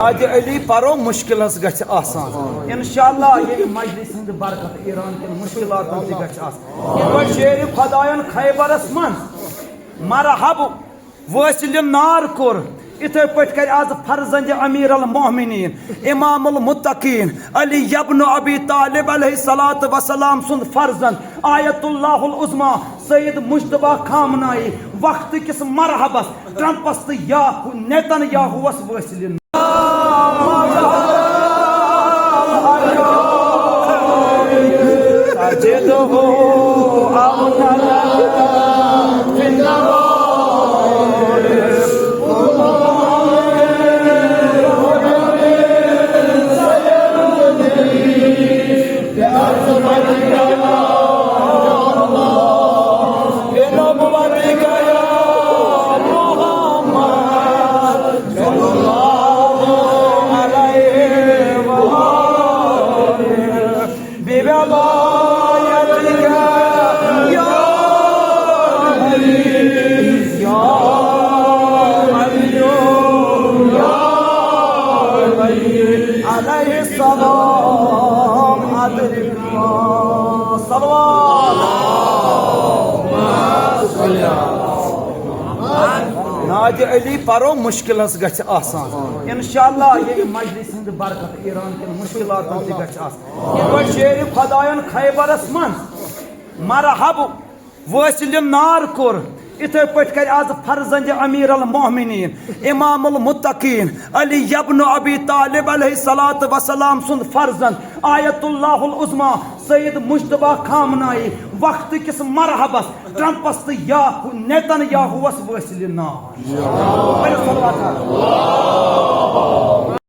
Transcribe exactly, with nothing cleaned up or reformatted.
نادِ علی پرو، مشکل حظ گژھِ آسان۔ انشاءاللہ ییٚلہِ مجلس ہٕنٛدِ برکت ایران کٮ۪ن مشکلاتن تہِ گژھِ آسان۔ یِتھ پٲٹھۍ شیرِ خۄدایَن خیبرس منٛز مرحب وٲصلِ نار کوٚر، یِتھے پٲٹھۍ کرِ آز فرزند امیر المومنین، امام المتقین، علی ابن ابی طالب علیہ الصلوۃ والسلام سُنٛد فرزند آیت اللہ العظمی سید مجتبیٰ خامنائی وقت کِس مرحبس ٹرمپس تہٕ یا نیتن یاہوس وٲصلِ علیہ السلام۔ صلوات۔ نادِ علی پرو، مشکل حظ گژھِ آسان۔ انشاءاللہ ییٚلہِ مجلس ہٕنٛدِ برکت ایران کٮ۪ن مشکلاتن تہِ گژھِ آسان۔ یِتھ پٲٹھۍ شیرِ خۄدایَن خیبرس منٛز مرحب وٲصلِ نار کوٚر، یِتھے پٲٹھۍ کرِ آز فرزند امیر المومنین، امام المتقین، علی ابن ابی طالب علیہ الصلوۃ والسلام سُنٛد فرزند آیت اللہ العظمی سید مجتبیٰ خامنائی وقت کِس مرحبس ٹرمپس تہٕ یا نیتن یاہوس وٲصلِ نار۔ پٔرِو صلوات۔